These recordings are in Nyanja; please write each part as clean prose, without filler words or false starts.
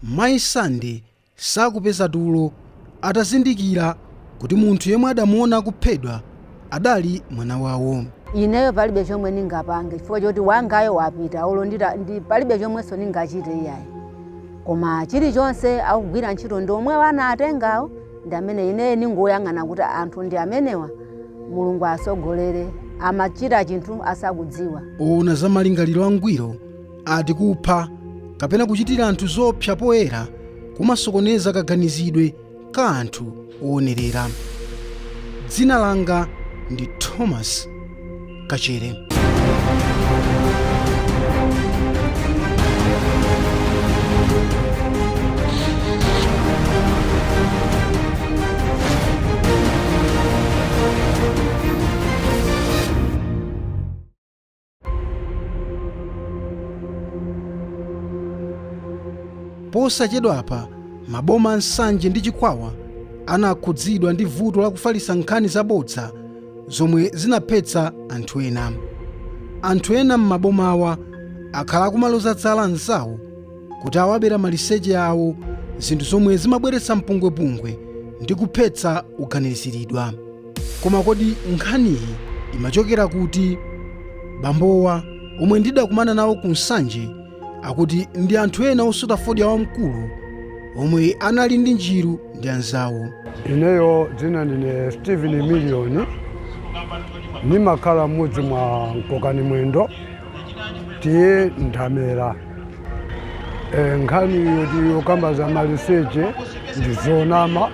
Mayi Sande sakupeza tulo atazindikira kuti munthu yemwe adamuona kuphedwa adali mwana wawo. Ineyo palibe chomwe ningapange chifukwa choti wangayo wapita, olo palibe chomwenso ningachite iyayi, koma chilichonse akugwira ntchito ndi omwe wana atengawo, ndi amene ineyo ningoyang'ana kuti anthu ndi amenewa. Mulungu asogolere, amachita chinthu asakudziwa. Owona za malingaliro angwiro ati kupha kapena kuchitira anthu zoopsa poyera kumasokoneza kaganizidwe ka anthu oonerera. Dzina langa ndi Thomas Kachere. Posachedwapa maboma a Nsanje ndi Chikwawa anakhudzidwa ndi vuto la kufalitsa nkhani zabodza zomwe zinaphetsa anthu ena. Anthu ena m'mabomawa akhala akumaloza zala anzawo kuti awabera maliseche awo, zinthu zomwe zimabweretsa mpungwepungwe ndi kuphetsa uganiziridwa. Koma kodi nkhaniyi imachokera kuti? Bambowa omwe ndidakumana nawo ku Nsanje akuti ndi anthu ena osuta fodya wamkulu omwe anali ndi njiru ndi anzawo. Ineyo dzina ndine Stephen Million, nimakhala m'mudzi mwa Mkokani Mwendo, tiye Nthamera. Nkhani yoti yokamba za maliseche ndi zonama,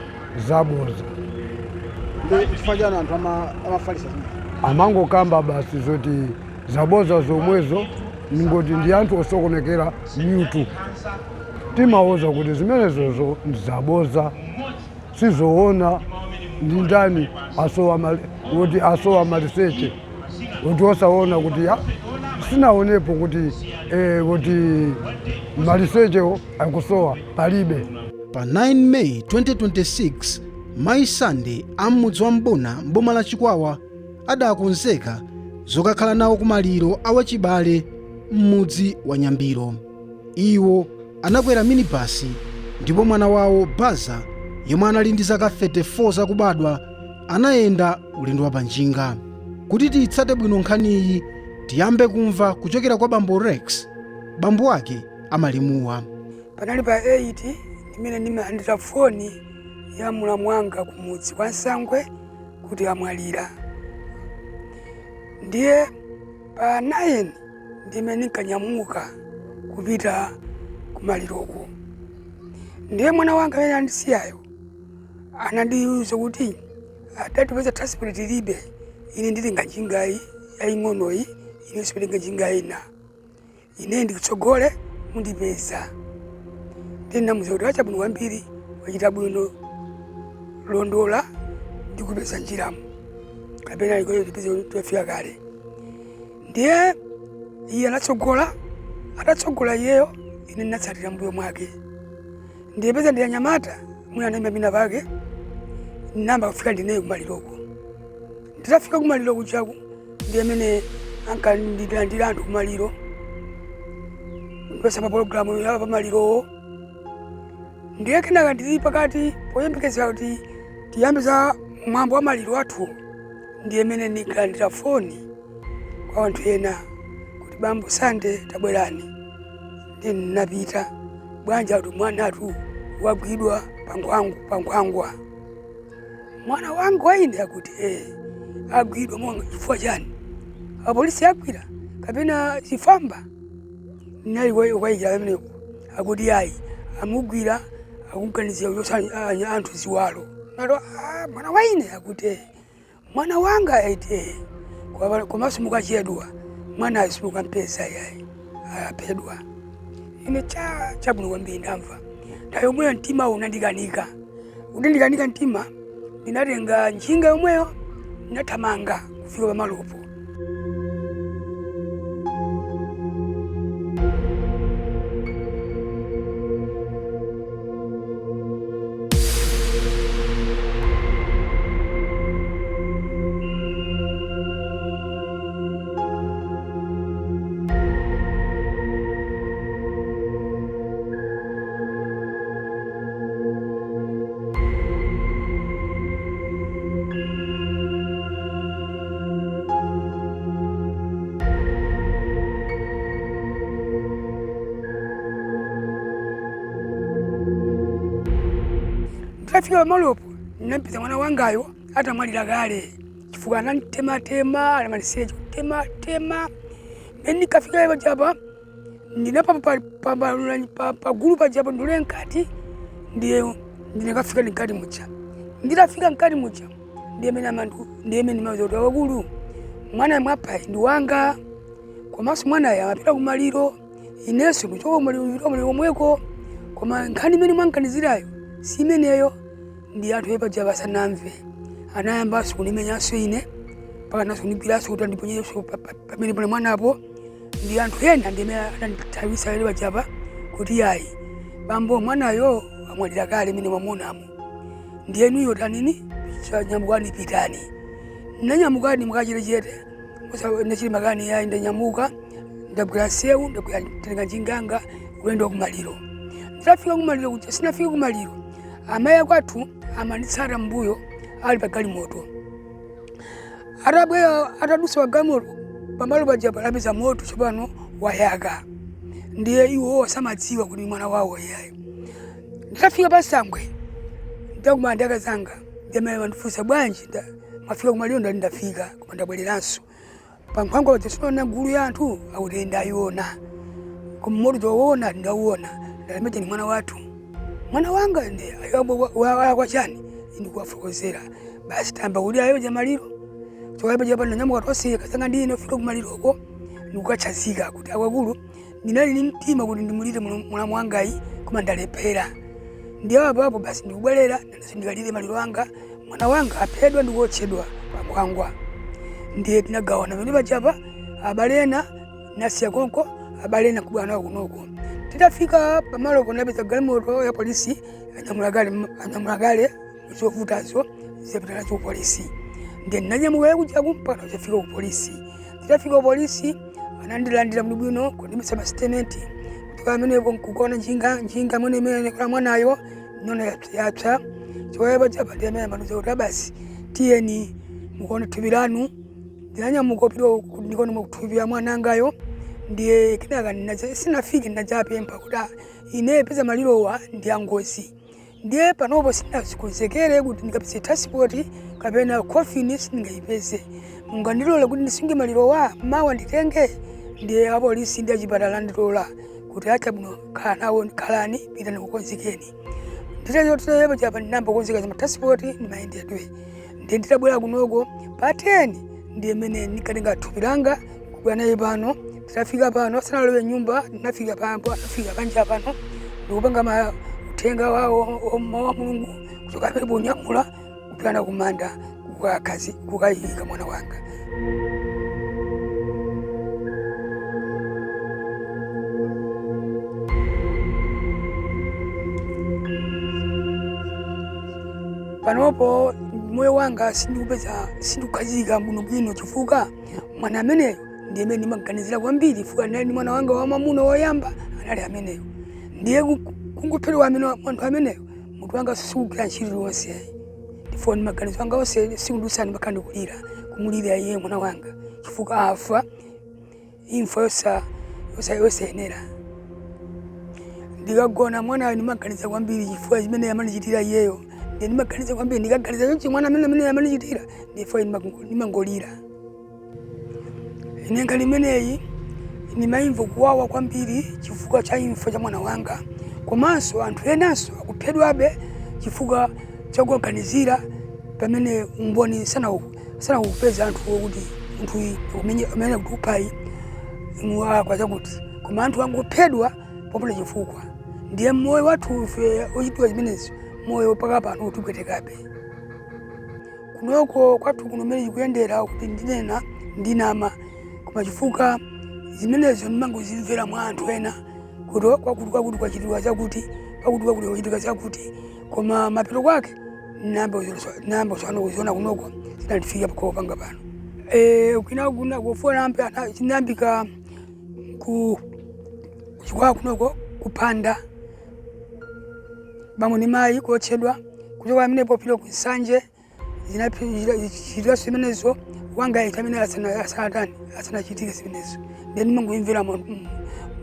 zaboza. Chifukwa chani anthu amafalitsa zimene? Amangokamba basi zoti zaboza zomwezo, ningoti ndi anthu osokonekera mitu. Timawuza kuti zimenezozo ndi zaboza, sizoona. Ndi ndani asowa kuti asowa maliseche, kuti osaona kuti ya sinaonepo kuti malisechewo akusowa palibe. Pa 9 May 2026, Mayi Sande am'mudzi wa Mbona m'boma la Chikwawa adakonzeka zokakhala nawo kumaliro a wachibale m'mudzi wa Nyambiro. Iwo anakwera minibasi ndipo mwana wawo Baza, yemwe anali ndi zaka 34 zakubadwa, anayenda ulendo wa panjinga. Kuti tiyitsate bwino nkhaniyi, tiyambe kumva kuchokera kwa bambo Rex, bambo ake amalimuwa. Panali pa 8 ndimene ndimalandira foni ya mulamu wanga kumudzi kwa Nsangwe kuti amwalira. Ndiye pa 9 ndimene ndinkanyamuka kupita kumaliroko. Ndiye mwana wanga amene andisiyayo anandiwuza kuti adatipeza transport tilibe, ine nditenga njingayi yaying'onoyi, inenso nditenga njinga ina, ine ndikutsogole mundipeza. Ndiye ndinamuwuza kuti wachita bwino kwambiri, wachita bwino, londola ndikupeza njiramo kapena ikoyo tipeze tafika kale. Ndiye iye anatsogola, atatsogola iyeyo ine ndinatsatira mbuyo mwake. Ndiye peza ndi anyamata mwina anayima pina pake, ndinayamba kufika ndineyo kumaliroko. Nditafika kumaliro kujaku ndi amene ankandilandira anthu kumaliro, ndipasa pa pologalamu ya pamalirowo. Ndiye kenaka ndili pakati poyembekezera kuti tiyambe za mwambo wa maliro athu, ndiye amene ndikalandira foni kwa anthu ena kuti bambo Sande tabwerani. Ndiye ndinapita, bwanji? Kuti mwanatu wagwidwa pankhwangwa. Mwana wangu waine? Akuti agwidwa. Monga chifukwa chani? Apolisi agwira kapena chifwamba? Ndinali kukayikira pamenepo. Akuti ayi, amugwira akuganizira kuchotsa anthu ziwalo. Nalo mwana waine? Akuti mwana wanga ete, komanso mukachedwa mwanayo simukampeza yayi, aphedwa. Ine cha chabwino kwambiri, ndamva. Nthawi yomweyo mtima unandikanika, unandikanika mtima, ndinatenga njinga yomweyo ndinathamanga kufika pamalopo. Nditafika pamalopo ndinampeza mwana wangayo atamwalira kale, chifukwa anamtematema, anamaliseche kutematema. Mmene ndikafika pajapa ndinapa pagulu pajapa ndule mkati, ndiye ndinakafika mkati muja. Nditafika mkati muja ndiye mene amandu ndiye mene mauza kuti wakulu mwana mwapayi ndi wanga, komanso mwanayo amapita kumaliro, inenso ndikuchoka kumaliro ndipita kumaliro komweko, koma nkhani imene mwankanizirayo si imeneyo. Ndi anthu epaja pasanamve anayambanso kundimenyanso ine mpaka naso kundigwiranso kuti andiponyerenso pamene pali mwanapo. Ndi anthu ena ndi amene anandithawitsa lero pajapa kuti yayi bambo mwanayo amwalira kale imene mwamuonamo, ndiyenuyo tanini nyamukani pitani. Nanyamukani mwakachetechete ndachili makani yayi, ndanyamuka ndagwira nsewu ndagwira tenga njinganga ulendo kumaliro. Nditafika kumaliro kuja sinafike kumaliro, amayi akwathu amanditsata mbuyo ali pa galimoto. Atabwera atadusa pa galimoto pamalo paja panapeza moto tsopano wayaka, ndiye iwo samadziwa kuti mwana wawo iyayi. Nditafika pasangwe ndakumana ndi akazanga, ndi amene amandifunsa bwanji mwafika kumaliro? Ndati ndafika koma ndabwereranso pankhwangwa paja sinaona gulu ya anthu akuti ndayiona, koma moto towona ndauona, ndalembeje ni mwana wathu mwana wanga ndi kwachani ndikuwafokozera basi tamba kuti ayo jamaliro chokapaja pano nyamuka tonse kasanga ndi ine fika kumaliroko ndikukatchazika kuti akwakulu ndinali ndi mtima kuti ndimulire mulamu wangayi koma ndalephera. Ndiye apapo basi ndikubwerera nanso ndikalire maliro anga, mwana wanga aphedwa ndikuotchedwa pankhwangwa. Ndiye tinagawana pamene pajapa, abale ena nasiya konko, abale ena kubwera nawo kunoko. Titafika pamalo ponapeza galimoto ya polisi anyamula kale zovutazo zipita nazo ku polisi. Ndiye ndinanyamuka kujaku mpaka tafika ku polisi. Titafika ku polisi anandilandira bwinobwino kundimisa ma statement kutoka pamenepo nkukaona njinga mwene imene kula mwanayo nona yapsa choya pajapa. Ndiye amene amanuza kuti basi tiyeni mukaone thupi lanu. Ndinanyamuka kupita kuti ndikaone thupi ya mwanangayo. Ndiye kenaka sinafike ndinadzapempha kuti ine peza malirowa ndi angozi, ndiye panopo sindinakonzekere kuti ndikapeze transport kapena coffin sindingayipeze, mungandilole kuti ndisunge malirowa mawa nditenge? Ndiye apolisi ndi achipatala andilola kuti acha bwino, khala nawo khalani pitani kukonzekeni. Nditachoterepo chapa ndinayamba kukonzeka za transport ndi mayendedwe. Ndiye nditabwera kunoko pa 10 ndiye mene ndikatenga thupi langa kubwera naye pano. Titafika pano sanalowe nyumba, ndinafika pampo anafika panja pano ndikupanga ma uthenga wawo wa Mulungu, kuchoka pamene ponyamula kupita kumanda kukakazi kukayika mwana wanga. Panopo moyo wanga sindikupeza, sindikukhazika bwinobwino chifukwa mwana ameneyo ndiye amene ndimaganizira kwambiri, chifukwa anali ndi mwana wanga wamwamuna woyamba anali ameneyo. Ndiye kungophedwa amene munthu ameneyo mutu wanga sikugwira ntchito iliyonse, ndifo ndi maganizo anga onse sikundusani makhala ndikulira kumulira iye mwana wanga chifukwa afa imfa yosayenera. Ndikagona mwanayo ndimaganiza kwambiri chifukwa chimene amanichitira iyeyo, ndiye ndimaganiza kwambiri. Ndikaganiza chonchi mwana amene amanichitira ndifo ndimangolira. Ine nkhani imeneyi ndimayimva kuwawa kwambiri chifukwa cha imfa cha mwana wanga, komanso anthu enanso akuphedwabe chifukwa chakuganizira pamene umboni sanakupeza anthu kuti munthu amene kuti uphayi kwa chakuti, koma anthu angophedwa popanda chifukwa. Ndiye moyo wathu ife ochitidwa zimenezo moyo mpaka pano utipwetekabe. Kunoko kwathu kuno mmene chikuyendera kuti ndinena ndinama, koma chifukwa zimenezo ndimangozimvera mwa anthu ena kuti kwakuti kwakuti kwachitidwa chakuti, kwakuti kwakuti kwachitika chakuti, koma mapeto kwake nayamba kusana kuziona kunoko zinandifika pakhomo panga pano. Kwina kuna kufuna zinayambika ku Chikwawa kunoko kupanda bambo ndi mayi kuotchedwa, kuchoka pamenepo pita ku Nsanje zinachitika zimenezo wanga ita amene asanatani asanachitike zimenezo. Ndiye ndimangomvera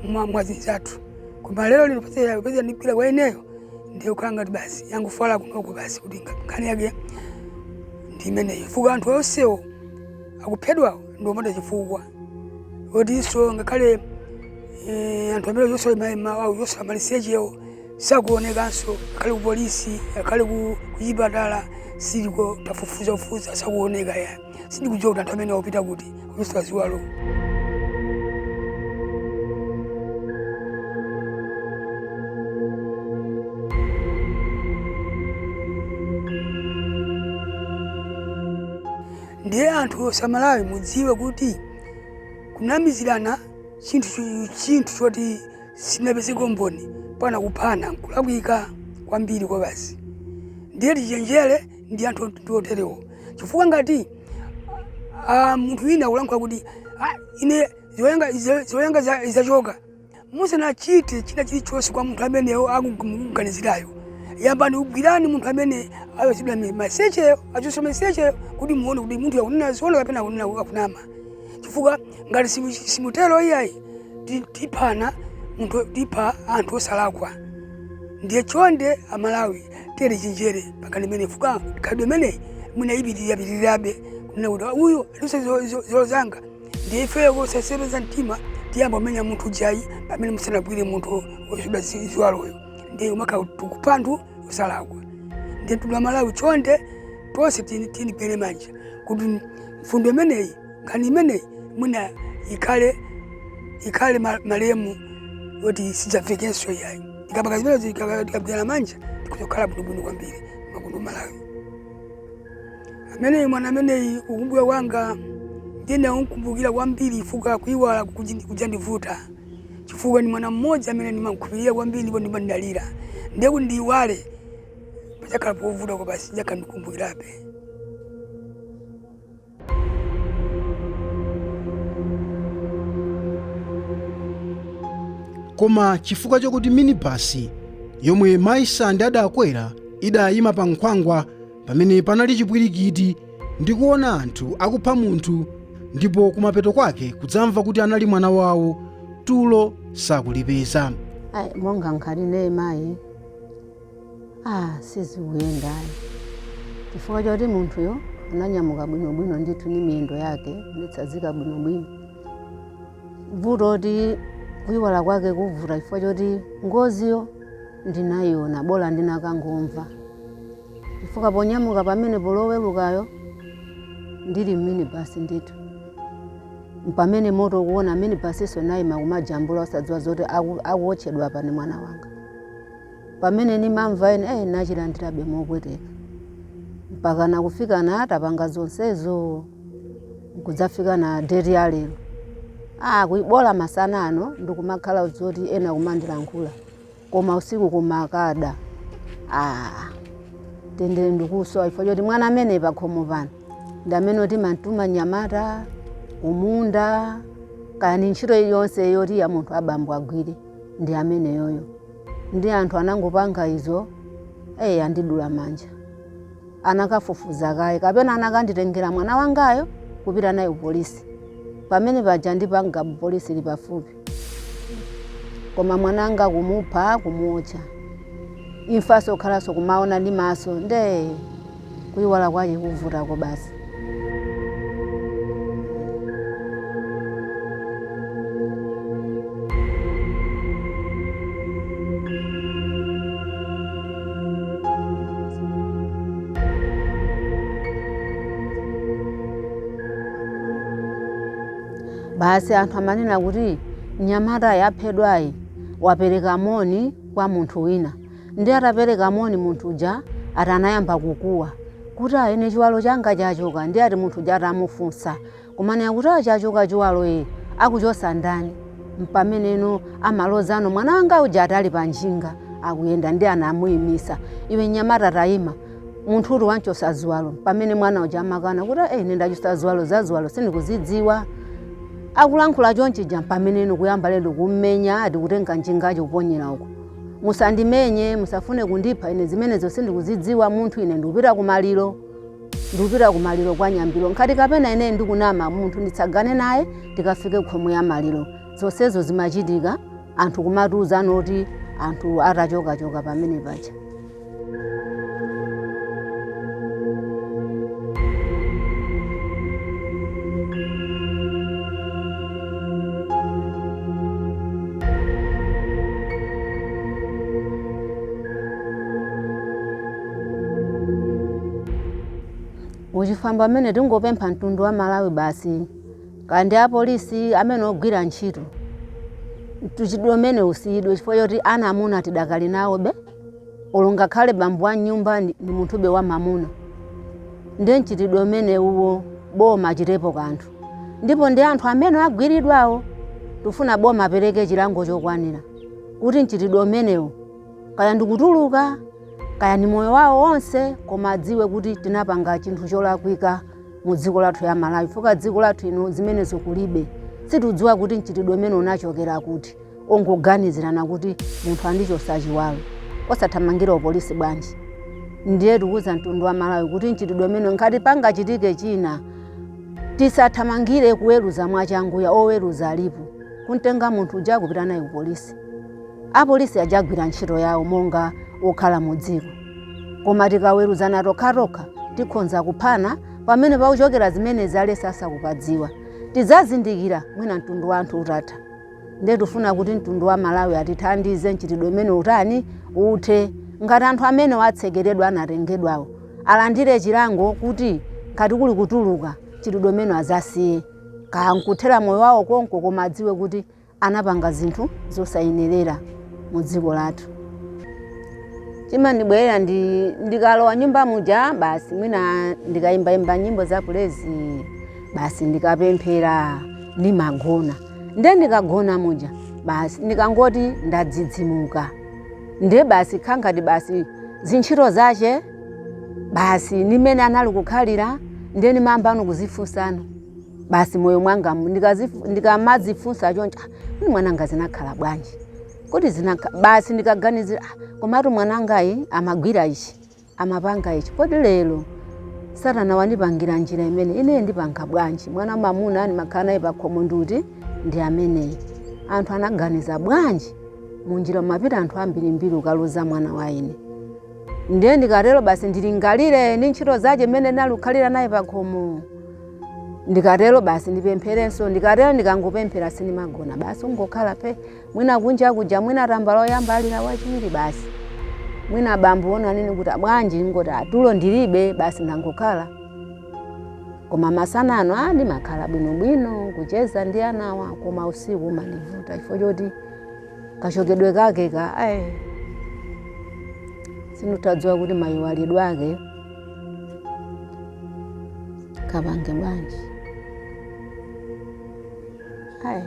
mwa zinzathu, koma lero lino peza ndigwira kwa ineyo Ndiye kukhala ngati basi yangofala kunoko basi kuti nkhani yake ndi imeneyi, chifukwa anthu onsewo akuphedwawo ndi opanda chifukwa. Otinso ngakhale anthu amene ochotsa malisechewo sakuonekanso, ngakhale ku polisi, ngakhale ku chipatala siliko, tafufuzafufuza sakuoneka ya. Sindikudziwa kuti anthu amene akupita kuti ochotsa ziwalo. Ndiye anthu osamalawi mudziwe kuti kunamizirana chinthu choti sinapezeke umboni pana kuphana nkulakwika kwambiri kwa basi. Ndiye tichenjere ndi anthu oterewo, chifukwa ngati munthu wina akulankhula kuti ine ziwalo zachoka, musanachite china chilichonse kwa munthu ameneyo akumuganizirayo, yambani kugwirani munthu amene achotsedwa malisecheyo, achotsa malisecheyo, kuti muone kuti munthu akunena zoona kapena akunena akunama. Chifukwa ngati simutero iyayi, tiphana munthu, tipha anthu osalakwa. Ndiye chonde Amalawi, tiye tichenjere pankhani imeneyi, chifukwa khalidwe imeneyi mwina ipitirirabe kunena kuti uyu aluse ziwalo zanga. Ndiye ifeyo kusasepeza mtima tiyamba kumenya munthu ujayi pamene musanagwire munthu wochotsedwa ziwaloyo, ndiye umakhala tikupha anthu osalakwa. Ndiye mtundu wa Malawi, chonde tonse tinigwere manja kuti mfundo imeneyi, nkhani imeneyi mwina ikhale malemu yoti sidzamvekenso iyayi. Tikapanga zimenezo, tikagwirana manja, tikuzokhala bwinobwino kwambiri makuno Malawi. Ameneyi mwana ameneyi kukumbuka kwanga ndine unkumbukira kwambiri, chifukwa kuiwala kudzandivuta, chifukwa ni mwana mmodzi amene ndimankhulupirira kwambiri ndipo ndimandalira. Ndiye kuti ndiiwale pachakhala povuta kwa basi, ndidzakhala ndikukumbukirabe. Koma chifukwa chokuti minibasi yomwe mayi Sande adakwera idayima pa nkhwangwa pamene panali chipwirikiti ndi kuona anthu akupha munthu, ndipo kumapeto kwake kudzamva kuti anali mwana wawo, tulo sakulipeza. Ayi, monga nkhani ne mayi, sizikuyenda ayi, chifukwa choti munthuyo ananyamuka bwinobwino ndithu ni miyendo yake nditsazika bwinobwino. Vuto kuti kuyiwala kwake kuvuta, chifukwa choti ngoziyo ndinayiona, bola ndinakangomva, chifukwa ponyamuka pamene polowerukayo ndili mminibasi ndithu, pamene moto kuona minibasiso inayima kumajambula, osadziwa zoti akuwotchedwa apa ni mwana wanga. Pamene nimamva ene nachilandirabe mopweteka mpaka nakufika na tapanga zonsezo nkudzafika na date ya lero. Kuibola masana ano ndikumakhala zoti ena kumandilankhula, koma usiku kumakada tendere ndikusowa, chifukwa choti mwana amene pakhomo pano ndi amene oti mantuma nyamata kumunda kaya ni ntchito iliyonse yoti ya munthu abambo agwire ndi ameneyoyo. Ndi anthu anangopanga izo, andidula manja. Anakafufuza kaye kapena anakanditengera mwana wangayo kupita naye polisi, pamene paja ndi pangabu polisi ili pafupi. Koma mwana anga kumupha, kumuotcha, imfaso khalanso kumaona ndi maso, nde kuyiwala kwake kuvutako basi. Basi anthu amanena kuti mnyamata yaphedwayi wapereka moni kwa munthu wina, ndi atapereka moni munthu uja ati anayamba kukuwa kuti ine chiwalo changa chachoka. Ndi ati munthu uja atamufunsa kumanena kuti chachoka chiwalo iye akuchosa ndani, mpameneno amalozano mwana wanga uja atali pa njinga akuyenda, ndi anamuyimisa, iwe mnyamata tayima, munthu uti wanchosa ziwalo. Pamene mwana uja amakana kuti ine ndachosa ziwalo, za ziwalo sindikuzidziwa. Akulankhula chonchija pameneno kuyamba lero kummenya, ati kutenga njingacho kuponyera uko, musandimenye, musafune kundipha, ine zimenezo sindikuzidziwa munthu, ine ndikupita kumaliro, ndikupita kumaliro kwa Nyambiro. Nkhati kapena ine ndikunama, munthu nditsagane naye tikafike khomo ya maliro. Zonsezo zimachitika anthu kumatiuza noti anthu atachokachoka pamene paja. Uchifwamba amene tingopempha mtundu wa Malawi basi, kandi apolisi amene ogwira ntchito, mchitidwe umene usiyidwe, chifukwa choti ana amuna tidakali nawo be, olo ngakhale bambo wa nyumba ni munthube wa mamuna. Ndiye mchitidwe umene uwo boma achitepo kanthu, ndipo ndi anthu amene agwiridwawo tifuna boma apereke chilango chokwanira kuti mchitidwe umenewu kaya ndikutuluka kaya ni moyo wawo wonse, koma adziwe kuti tinapanga chinthu cholakwika mu dziko lathu ya Malawi, chifukwa dziko lathu ino zimenezo kulibe. Situdziwa kuti mchitidwe umene unachokera kuti, ongoganizirana kuti munthu andichosa chiwalo, osathamangira upolisi bwanji? Ndiye tikuwuza mtundu wa Malawi kuti mchitidwe umene ngati pangachitike china, tisathamangire kuweruza mwachanguya. Oweruza alipo, kuntenga munthu uja kupita naye ku polisi, apolisi ajagwira ntchito yawo monga okhala mu dziko. Koma tikaweruzana tokhatokha tikhonza kuphana. Pamene pakuchokera zimenezi alesi asakupadziwa, tidzazindikira mwina mtundu wa anthu utatha. Ndiye tifuna kuti mtundu wa Malawi atithandize mchitidwe umene utani, uthe. Ngati anthu amene watsekeredwa anatengedwawo alandire chilango, kuti ngati kuli kutuluka mchitidwe umene azasiye, kaya nkuthera moyo wawo konko, koma adziwe kuti anapanga zinthu zosayenerera mu dziko lathu. Chimandibwerera ndi ndikalowa nyumba muja basi, mwina ndikayimbayimba nyimbo za praise basi, ndikapemphera, ndimagona. Nde ndikagona muja basi, ndikangoti ndadzidzimuka, ndiye basi khangati basi zintchito zache basi nimene anali kukhalira. Ndiye nimamba kuzifunsano basi moyo mwangamu, ndikamadzifunsa choncho, "Ah, kuti mwananga zinakhala bwanji kuti basi ndikaganizira, ah, komatu mwanangayi amagwira ichi, amapanga ichi, kodi lero Satana wandipangira njira imene ine ndipanga bwanji? Mwana mamuna ndimakhala naye pakhomo nduti ndi ameneyi. Anthu anaganiza bwanji? Munjira mumapita anthu ambirimbiri, ukaluza mwana wa ine." Ndiye ndikatero basi ndilingalire ndi ntchito zache mmene ndinali naye pakhomo. Ndikatero basi ndipempherenso. Ndikatero ndikangopemphera sindimagona basi, ungokhala pe. Mwina kunja kuja mwina tambala oyamba alira, wachiwiri basi, mwina bambo ona nini kuti bwanji, ngoti atulo ndilibe, basi ndangokhala. Koma masanano a ndimakhala bwinobwino kucheza ndi anawa, koma usiku umandivuta chifukwa choti kachokedwe kake ka ayi sinditadziwa kuti mayiwalidwe ake kapange bwanji ayi.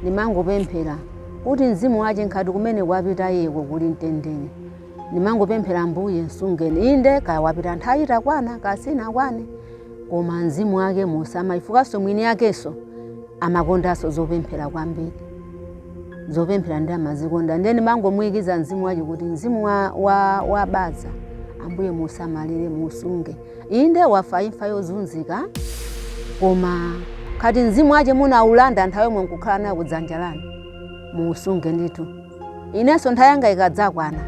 Ndimangopemphera kuti mzimu wache nkhati kumene wapita iyeko kuli mtendere. Ndimangopemphera, "Ambuye, msungeni." Inde kaya wapita nthawi itakwana, kasinakwane, koma mzimu wake musama ifukanso mwini yakenso amakondanso zopemphera kwambiri, zopemphera ndi amazikonda. Ndiye ndimangomuyikiza mzimu wache kuti mzimu wa Baza, Ambuye musamalire, musunge. Inde wafa imfa yozunzika, koma khati mzimu wache munaulanda nthawi yomwe nkukhala nayo kudzanja lanu, muusunge ndithu. Inenso nthawi yanga ikadzakwana,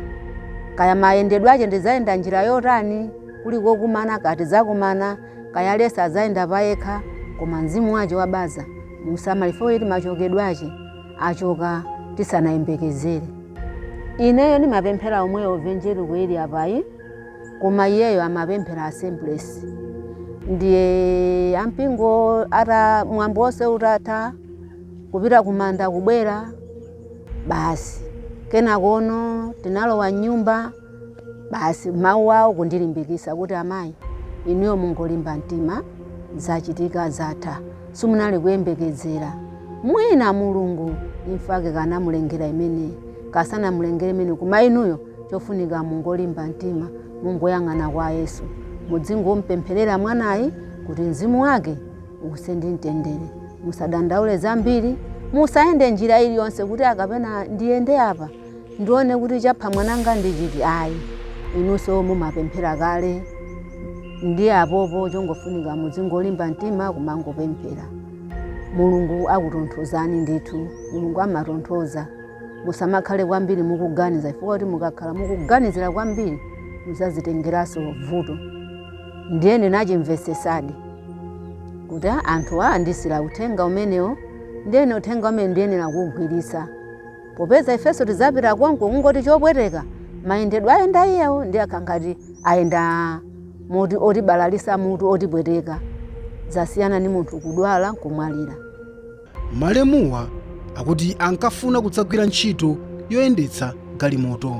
kaya mayendedwe ache ndizayenda njira yotani, kuli kokumana kati zakumana, kaya lesa azayenda payekha, koma mzimu wache wabaza musamale, kuti machokedwe ache achoka tisanayembekezere. Ineyo ndimapemphera omweyo Evangelical ili apayi, koma iyeyo amapemphera Assemblies. Ndiye ampingo ata mwambo wonse utatha, kupita kumanda, kubwera basi, kenakono tinalowa mnyumba basi, mawu awo kundilimbikisa kuti, "Amayi, inuyo mungolimba mtima, zachitika zatha, simunali kuyembekezera. Mwina Mulungu imfake kanamulengera imeneyi, kasanamulengere imene, koma inuyo chofunika mungolimba mtima, mungoyang'ana kwa Yesu, mudzingompempherera mwanayi kuti mzimu wake use ndi mtendere. Musadandaule zambiri, musayende njira iliyonse kuti akapena ndiyende apa ndione kuti chapha mwananga ndichiti. Ayi, inunso mumapemphera kale, ndiye apopo chongofunika mudzingolimba mtima kumangopemphera. Mulungu akutonthozani ndithu, Mulungu amatonthoza. Musamakhale kwambiri mukuganiza, chifukwa kuti mukakhala mukuganizira kwambiri muzazitengeranso vuto." Ndiye ndinachimvesesadi kuti anthu andisira uthenga umenewo, ndiyene uthenga umene ndiyenera kuwugwiritsa, popeza ifenso tidzapita konko. Kungoti chopweteka mayendedwe ayenda iyewo, ndi akhangati ayenda moti otibalalisa mutu, otipweteka, zasiyana ndi munthu kudwala kumwalira. Malemuwa akuti ankafuna kudzagwira ntchito yoyendetsa galimoto.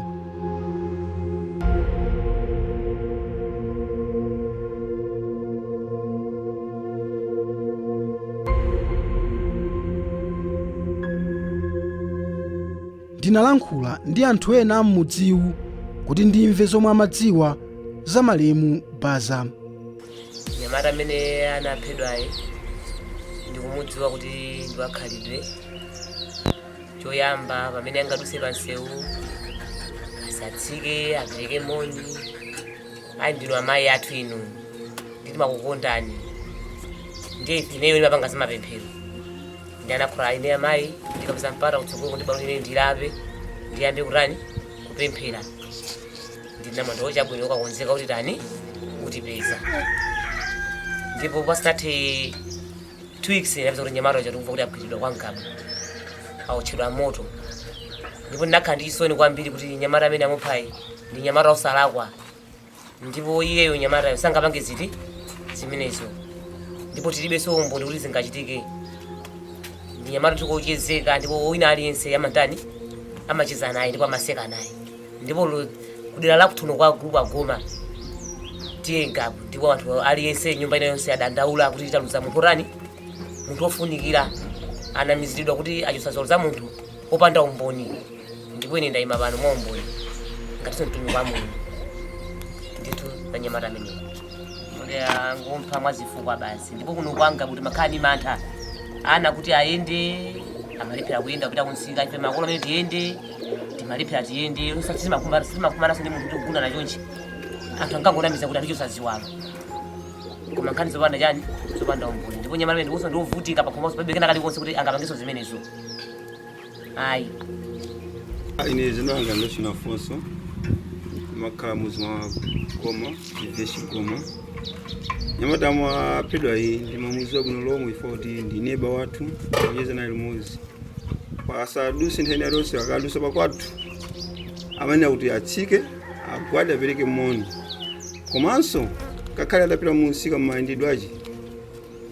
Ndinalankhula ndi anthu ena am'mudziwu kuti ndimve zomwe amadziwa za malemu Baza. Nyamata amene anaphedwayi ndikumudziwa kuti ndi wakhalidwe. Choyamba, pamene angaduse pansewu asatsike, apereke moni: "Ayi, ndinu amayi athu inu, nditimakukondani." Ndiye ineyo ndimapanga zamapemphero, ndi anakhala ine amayi ndikapeza mpata kutsogolo kuti balo ine ndilape, ndiyambe kutani, kupemphera. Ndinamwando chabwino, ukakonzeka kuti tani, utipeza. Ndipo pasanathe 2 weeks ndinapeza kuti nyamata uja tikumva kuti agwiridwa kwa Ngabu, awotchedwa moto. Ndipo ndinakhala ndi chisoni kwambiri kuti nyamata amene amuphayi ndi nyamata osalakwa, ndipo iyeyo nyamatayo sangapange ziti zimenezo, ndipo tilibenso umboni kuti zingachitike. Ndi nyamata tikuchezeka, ndipo wina aliyense amandani, amacheza naye ndipo amaseka naye. Ndipo kudera la kuthuno kwa group agoma tiye Ngabu, ndipo anthu aliyense nyumba ina yonse adandaula kuti taluza munthu otani, munthu ofunikira. Anamiziridwa kuti achosa ziwalo za munthu opanda umboni. Ndipo ine ndayima pano mwa umboni ngatinso mtumiki wa Mulungu ndithu za nyamata ameneyo kuti angompha mwazifukwa basi. Ndipo kuno kwanga kuti makhala ndi mantha, ana kuti ayende amalephera kuyenda kupita kunsika. Ife makolo amene tiyende timalephera tiyende, sitimakumanaso ndi munthu tikugunda nachonchi. Anthu ankangonamiza kuti atichosa ziwalo, koma nkhani zopanda chani, zopanda umboni. Ndipo nyamata amene ndiponso ndiovutika pakhomoso, palibe kena kalikonse kuti angapangenso zimenezo, ayi. Ine zina langa ndachina Afonso, makhala muzi mwa Goma, Chiveshi Goma. Nyamata mwaphedwa iyi ndimamuziwa bwino lomwe ifo kuti ndi neba wathu, kucheza naye limodzi. Pasaduse nthawi iliyonse akadusa pakwathu amene kuti atsike, agwade, apereke moni. Komanso ngakhale adapita munsika mmayendedwe ache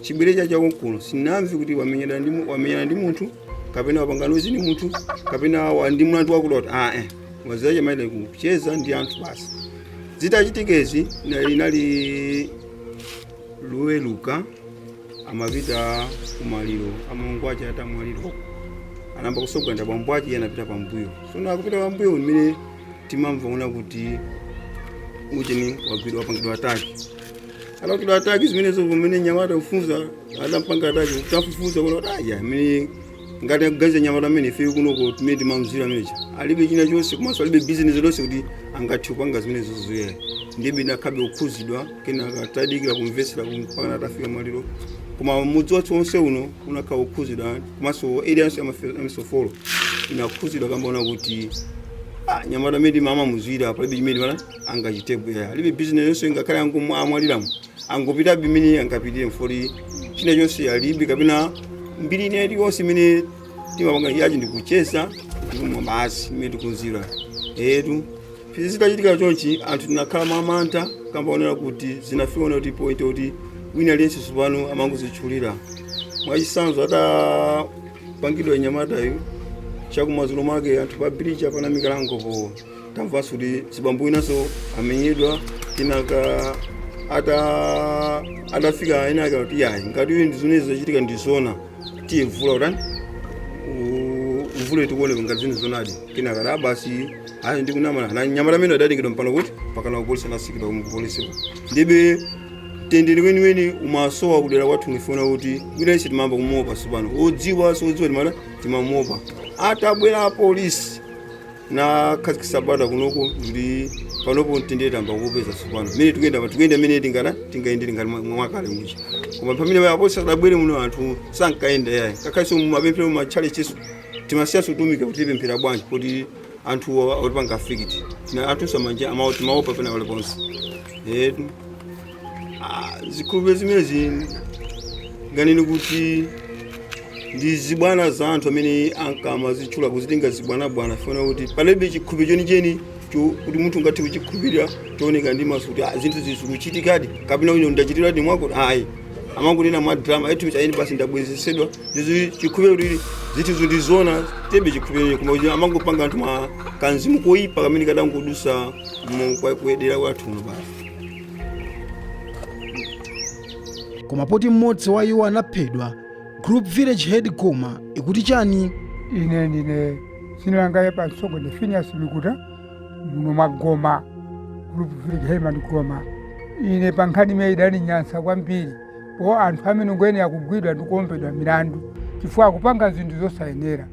chibwere cha chakonkuno, sinamve kuti wamenyana ndi munthu kapena wapanga nozi ndi munthu kapena ndi mlandu wakuda kuti waziwache maida kucheza ndi anthu basi. Zitachitikezi inali Loweruka, amapita kumaliro amalongo ache. Atamwaliro anamba kusogolera bambo ache, iye anapita pambuyo. Sono akupita pambuyo mmene timamva ona kuti ucheni wagwidwa, wapangidwa attack, atapangidwa attack zimenezo. Pamene nyamata kufunza adampanga attack, tafufuza kuona kuti aya amene ngati akuganiza nyamata amene ife kunoko timene timamzira amenecha alibe china chonse, komanso alibe bizinesi lonse kuti angathe kupanga zimenezo zoyera. Ndibe ndakhabe kukhuzidwa, kenaka tadikira kumvetsera mpaka atafika maliro. Koma mudzi wathu wonse uno unakhala kukhuzidwa, komanso area yonse yamisofolo inakhuzidwa, kambaona kuti nyamata amene amamuzwira palibe chimene mana angachitepo ya alibe bizinesi yonse, ngakhale amwaliramo angopitabe imene angapitire mfoti china chonse alibe kapena mbiri ina iliyonse imene timapanga yachi ndikucheza ndikumwa basi imene tikunzira etu. Zitachitika chonchi anthu tinakhala mamantha, kambaonera kuti zinafika kuti point kuti wina aliyense tsopano amangozitchulira. Mwachisanzo, atapangidwa nyamatayu, chakumadzulo mwake anthu pa bridge apana mikalangopo tamvanso kuti zibambo inanso amenyedwa. Kenaka ata atafika ena ake kuti yayi, ngati uyu ndi zimene zachitika ndizona, tiye mvula utani mvula tikuone ngati zinthu zonadi. Kenaka da basi ayi ndikunama na nyamata amene adatengedwa mpano kuti pakana kupolisi, anasikidwa kupolisi. Ndibe tendere weniweni umasowa kudera kwathu. Nifuna kuti wina ise timamba kumuopa sopano, odziwa sodziwa timata timamuopa. Atabwera apolisi na khazikisa bata kunoko kuti panopo mtendere tamba kupeza sopano. Mene tikuyenda pa tikuyenda mene tingana tingayendere ngati mwakale muja, koma pamene apolisi adabwere muno anthu sankayenda yayi. Kakhalenso mumapemphero mumachalichiso timasiyaso kutumika kuti tipemphera bwanji kuti anthu otipanga affect tina anthu samanja amawo timaopa pena paliponse etu. Zikhulupiriro zimenezi nganene kuti ndi zibwana za anthu amene ankamazitchula kuzitenga zibwanabwana, funa kuti palibe chikhulupiriro chenicheni kuti munthu ungathe kuchikhulupirira chooneka ndi maso kuti zinthu zikuchitikadi kapena ine ndachitiradi mwako. Ayi, amangonena mwa drama etu chaini basi ndabwezesedwa ndizi chikhulupiriro kuti zinthuzo ndizona tebe chikhulupiriro, koma kuti amangopanga anthu mwa kanzimu koyipa kamene kadangodusa kuyedera kwathu kuno basi. Koma poti mmodzi wa iwo anaphedwa, Group Village Head Goma ikuti chani? Ine ndine dzina langa pa msongo ndi Phineas Mikuta, muno mwa Goma, Group Village Headman Goma. Ine pa nkhani imene idaninyansa kwambiri po anthu amene ngoyenera kugwidwa ndi kuombedwa milandu chifukwa akupanga zinthu zosayenera,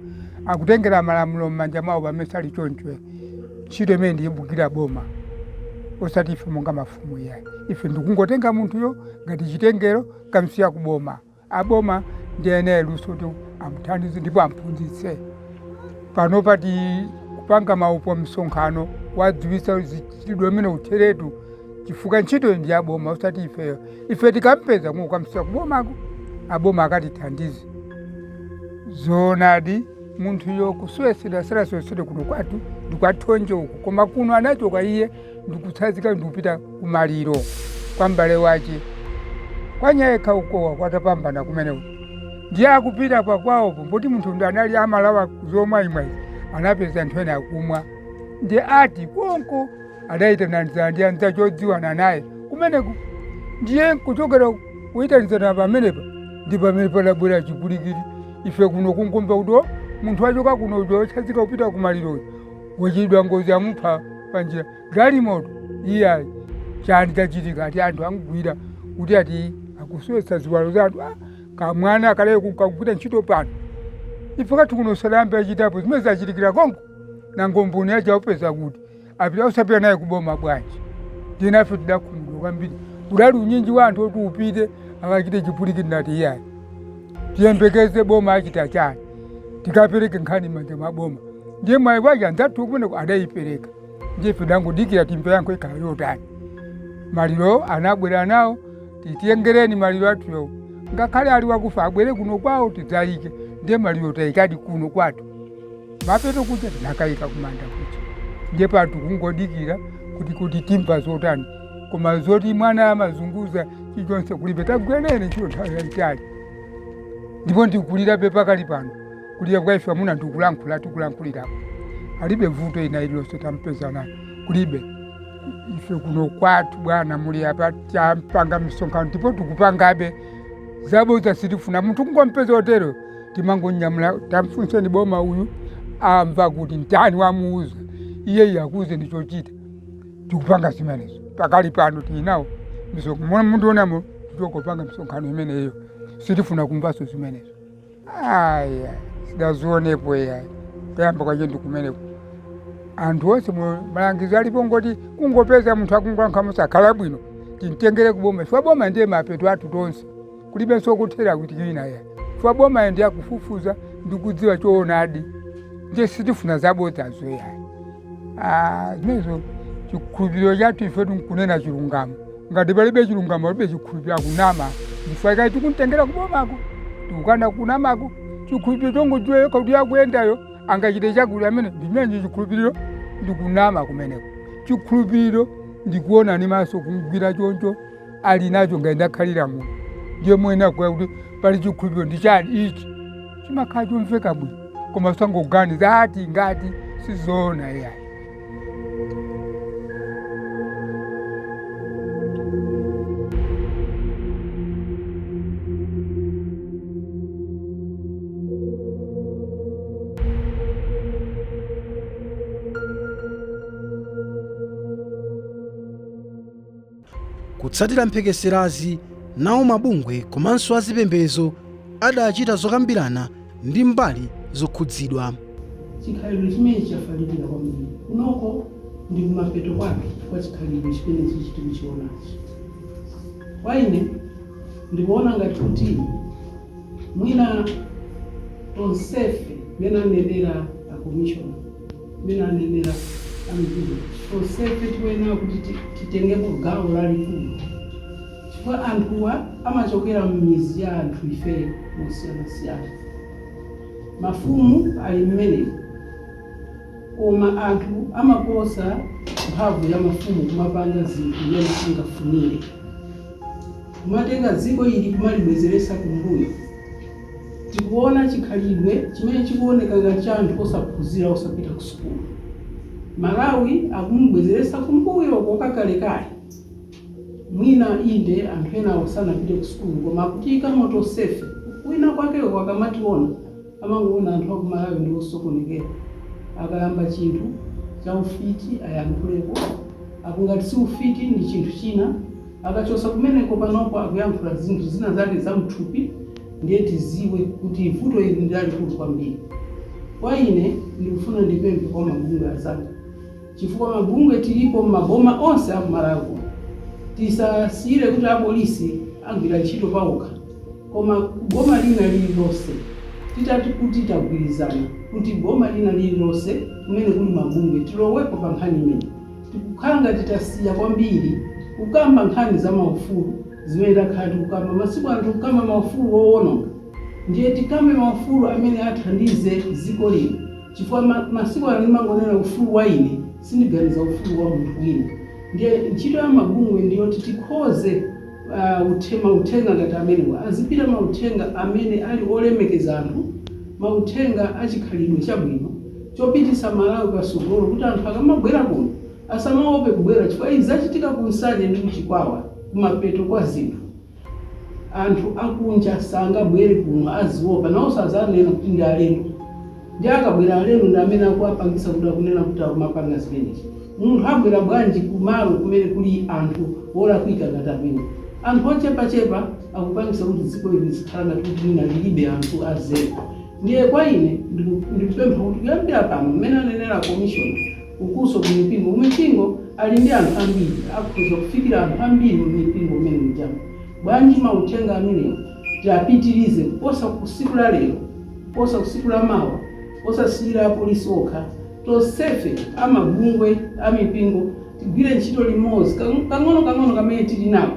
akutengera malamulo m'manja mwawo pamene sali choncho. Ntchito imene ndiyibukira boma, osati ife monga mafumu iyayi. Ife ndikungotenga munthuyo ngati chitengero kamsiya kuboma. Aboma ndi ene luso kuti amuthandize ndipo amphunzitse. Pano pati kupanga maupo msonkhano wadziwitsa zichitidwe imene utheretu, chifukwa ntchito ndi aboma osati ifeyo. Ife tikampeza kukamsiya kubomako, aboma akatithandize. Zoonadi, munthuyo kusowetsedwa sadasowetsedwe kuno kwathu ndi kwathonje uku, koma kuno anachoka iye ndikutsanzika ndikupita kumaliro kwa m'bale wace kwanyayekha ukowa kwatapambana kumeneko. Ndiye akupita pakwawopo poti munthu ndi anali amalawa zomwa imwayi, anapeza anthu ena akumwa, ndiye ati konko adayitanizana ndi anzace odziwana naye kumeneko. Ndiye kuchokera kuyitanizana pamenepa ndi pamene padabwera chipulikiti. Ife kuno kungomva kuti "Oh, munthu wachoka kuno uja otsanzika kupita kumaliroyo wachitidwa ngozi, amupha panjira, galimoto iyayi, chani chachitika?" Ati anthu amugwira kuti ati akusowetsa ziwalo za anthu. Kamwana akaleyo kukagwira ntchito pano, ife kathu kuno sadayambe achitapo zimene zachitikira konko. Nangomboni aja upeza kuti apita usapita naye kuboma bwanji? Ndinafe tidakhumudwa kwambiri, kudali unyinji wa anthu oti upite akachite chipulikiti. Nati iyayi, tiyembekeze boma achita chani, tikapereke nkhani m'manja mwa boma. Ndiye mwayi wache anzathu kumeneko adayipereka, ndiye ife dangodikira timve yankho ikhala yotani. Maliro anabwera nawo, titengereni maliro athuyo, ngakhale ali wakufa abwere kuno kwawo tidzayike. Ndiye maliro tayikadi kuno kwathu, mapeto kuja tinakayika kumanda kuja. Ndiye patu kungodikira kuti timva zotani, koma zoti mwana amazunguza chilichonse kulibe. Tagwira ntchito nthawi yayitali ndipo ndikulirabe pakali pano, kulira kwa ife amuna ndikulankhula tikulankhulirapo, alibe vuto ina ililonse tampeza nayo kulibe. Ife kuno kwathu bwana muli apa tapanga misonkhano ndipo tikupangabe. Zabodza sitifuna, munthu kungompeza otero timangonyamula, tamfunseni boma uyu amva kuti ndani wamuuza iye yakuze ndi chochita. Tikupanga zimenezo pakali pano, tili nawo misonkhano, mundionamo tikupanga misonkhano imeneyo, sitifuna kumvanso zimenezo. Aya, sidazionepo yayi, kuyamba kwache ndikumeneko. Anthu onse malangizo alipo ngoti kungopeza munthu akungoyankha musakhala bwino, timtengere kuboma chifukwa boma ndiye mapeto athu tonse, kulibenso kuthera kuti wina ya chifukwa boma ndiye akufufuza ndikudziwa choonadi. Ndiye sitifuna zabodzazo yayi. Zimenezo chikhulupiriro chathu ife tinkunena chilungamo. Ngati palibe chilungamo palibe chikhulupiriro, akunama. Chifukwa kai tikumtengera kubomako, tikukana kunamako. Chikhulupiriro chongodziwa yekha kuti akuyendayo angachite chakuti amene ndimenye chikhulupiriro ndikunama kumeneko. Chikhulupiriro ndikuona ni maso, kugwira choncho ali nacho ngati ndakhalira muno. Ndiye mwene akuya kuti pali chikhulupiriro ndi chani ichi chimakhala chomveka bwino, koma sangoganiza ati ngati sizoona iyayi. Kutsatira mphekeserazi, nawo mabungwe komanso azipembedzo adachita zokambirana ndi mbali zokhudzidwa. Chikhalidwe chimene chafalikira kwambiri kunoko ndi kumapeto kwake kwa chikhalidwe chimene chichi tikuchionachi. Kwa ine ndikuona ngati kuti mwina tonsefe, mene anenera a commissioner, mene anenera amipingo, tonsefe tikuyenera kuti titengepo gawo lalikulu. Chifukwa anthuwa amachokera m'mizi ya anthu ifeyo mosiyanasiyana. Mafumu ali mmenemo, koma anthu amaposa mphamvu ya mafumu kumapanga zinthu mmene angafunire, kumatenga dziko ili kumalibwezeresa kumbuyo. Tikuona chikhalidwe chimene chikuoneka ngati cha anthu osaphunzira, osapita ku sukulu. Malawi akumubwezeresa kumbuyo kokakalekale. Mwina inde anthu enawo sanapite ku sukulu, koma akutiyika motosefe kwina kwakeko. Akamationa amangoona anthu aku Malawi ndi osokonekera. Akayamba chinthu cha ufiti ayankhulepo, akungati si ufiti ndi chinthu china. Akachosa kumeneko, panopo akuyankhula zinthu zina zake za mthupi. Ndiye tiziwe kuti vuto ili ndi lalikulu kwambiri. Kwa ine ndikufuna ndipemphe kwa mabungwe azanga, chifukwa mabungwe tilipo m'maboma onse aku Malawi kuno. Tisasiyire kuti apolisi agwira ntchito pawokha, koma boma lina lililonse titati kuti tagwirizana kuti boma lina lililonse kumene kuli mabungwe tilowepo pa nkhani imene tikukhala ngati tasiya kwambiri kukamba nkhani za maufulu zimene takhala tikukamba masiku ano. Tikukamba maufulu owononga, ndiye tikambe maufulu amene athandize dziko lino, chifukwa masiku ano ndimangonena ufulu wa ine, sindiganiza ufulu wa munthu wina. Ndiye ntchito ya mabungwe ndiyoti tikhoze mauthenga ngati amenewa azipita, mauthenga amene ali olemekeza anthu, mauthenga achikhalidwe chabwino chopitisa Malawi pasogolo, kuti anthu akamabwera kuno asamaope kubwera, chifukwa izi zachitika ku Nsanje ndi kuChikwawa kumapeto kwa zinthu. Anthu akunja sangabwere kuno, aziopa nawonso, azanena kuti ndi alendo. Ndi akabwera alendo ndi amene akuwapangisa kuti akunena kuti akumapanga zimenezi. Munthu abwera bwanji kumalo kumene kuli anthu wolakwika ngati amene? Anthu ochepachepa akupangisa kuti dziko ili lizikhala ngati kuti mwina lilibe anthu azeru. Ndiye kwa ine ndikupempha kuti kuyambira pano, mmene anenera commissioner, ukuso kumipingo, kumipingo ali ndi anthu ambiri, akhoza kufikira anthu ambiri mumipingo mmene mujamo. Bwanji mauthenga amenewo tiapitirize kuposa kusiku la lero, kuposa kusiku la mawa, osasiyira apolisi okha. Tonsefe amabungwe amipingo tigwire ntchito limodzi. Kang'ono kang'ono kamene tili nako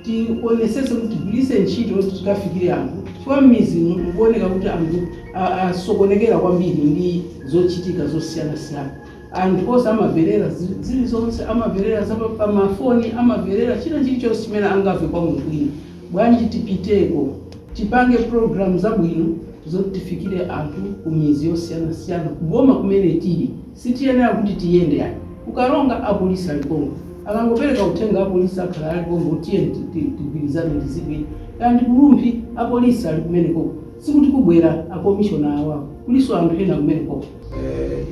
tionesese kuti tigwiritse ntchito kuti tikafikire anthu, chifukwa m'mizi mukuoneka kuti anthu asokonekera kwambiri ndi zochitika zosiyanasiyana. Anthu onse amamverera zilizonse, amamverera za pamafoni, amamverera china chilichonse chimene angamve kwa munthu wina. Bwanji tipiteko, tipange program zabwino zoti tifikire anthu ku mizi yosiyanasiyana, kuboma kumene tili? Sitiyenera kuti tiyende ayi. Kukalonga apolisi alikongo, akangopereka uthenga apolisi akhala alikongo, tiye tigwirizane ndizipita. Kandi kuRumphi apolisi ali kumenekoko, sikuti kubwera akomishona awawo, kuliso anthu ena kumenekoko.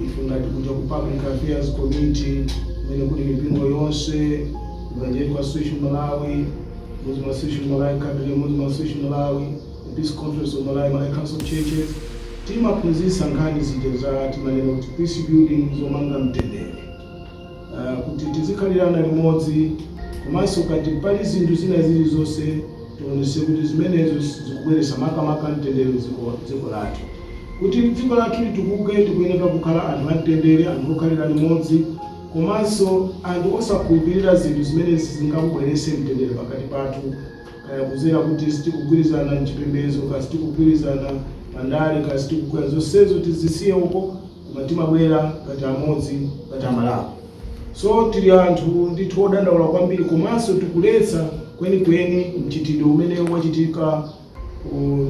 Ife ngati kuja ku Public Affairs Committee, kumene kuli mipingo yonse, Evangelical Association Malawi, Muslim Association Malawi, Catholic Muslim Association Malawi, the Peace Conference of Malawi, Malawi Council of Churches, timaphunzitsa nkhani zija za timanena kuti peace building, zomanga mtendere, kuti tizikhalirana limodzi, komanso kati pali zinthu zina zilizonse tionese kuti zimenezo zikubweretsa makamaka mtendere dziko lathu. Kuti dziko lathu litukuke tikuyeneka kukhala anthu amtendere, anthu okhalira limodzi, komanso anthu osakhulupirira zinthu zimene zingabweretse mtendere pakati pathu, kaya kuzera kuti sitikugwirizana mchipembedzo, kaya sitikugwirizana pandale, kaya sitikugwirizana, zonsezo tizisiye uko, koma timabwera ngati amodzi, ngati Amalawi. So tili anthu ndithu odandaula kwambiri, komanso tikuletsa kwenikweni mchitidwe umene wachitika kuno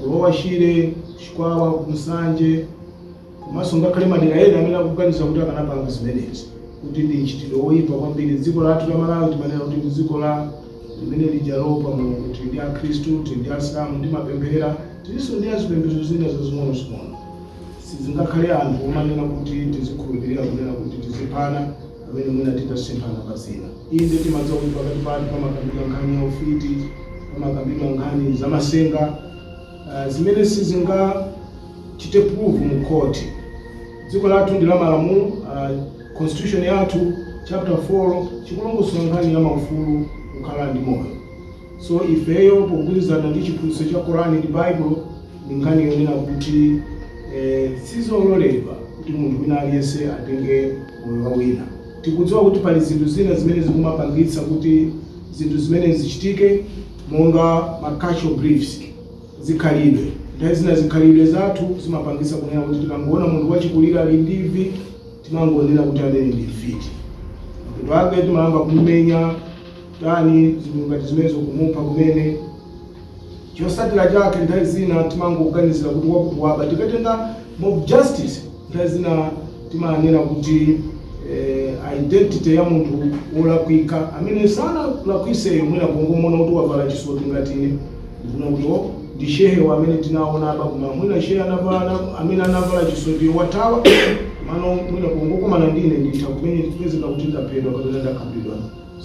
ku Lower Shire, Chikwawa, kuNsanje, komanso ngakhale madera ena amene akuganiza kuti akanapanga zimenezi, kuti ndi mchitidwe woyipa kwambiri. Dziko lathu la Malawi timanena kuti ndi dziko la limene lija lopa Mulungu. Tili ndi Akhristu, tili ndi Asilamu, ndi mapemphera, tilinso ndi azipembedzo zina zazing'onozing'ono. Sizingakhale anthu omanena kuti tizikhulupirira kunena kuti tiziphana pamene mwina titasemphana pa zina. Inde, timadziwa kuti pakati pathu pamakambidwa nkhani ya ufiti, pamakambidwa nkhani zamasenga, zimene sizingachite prove mu court. Dziko lathu ndi la malamulo. Constitution yathu chapter 4 chikulongosola nkhani ya maufulu kukhala ndi moyo. So ifeyo pogwirizana ndi chiphunzitso cha Korani ndi Baibulo, ndi nkhani yonena kuti sizololedwa kuti munthu wina aliyense atenge moyo wa wina. Tikudziwa kuti pali zinthu zina zimene zikumapangitsa kuti zinthu zimene zichitike, monga ma cultural beliefs, zikhalidwe. Nthawi zina zikhalidwe zathu zimapangisa kunena kuti tikangoona munthu wachikulire ali ndi imvi, timangonena kuti amene ndi mfiti. Mapeto ake timayamba kumumenya, tani, zinthu ngati zimenezo, kumupha kumene. Chosatira chake, nthawi zina timangoganizira kuti wakuti waba. Tikatenga mob justice, nthawi zina timanena kuti identity ya munthu wolakwika amene sanalakwiseyo, mwina pongomona kuti wavala chisoti ngati ine, ndikuna kuti, "Oh, ndi shehe amene tinaona aba." Koma mwina shehe anavala, amene anavala chisoti watawa mano, mwina pongokomana ndine nditha kumene kupezeka kuti ndaphedwa kapena ndakhapidwa.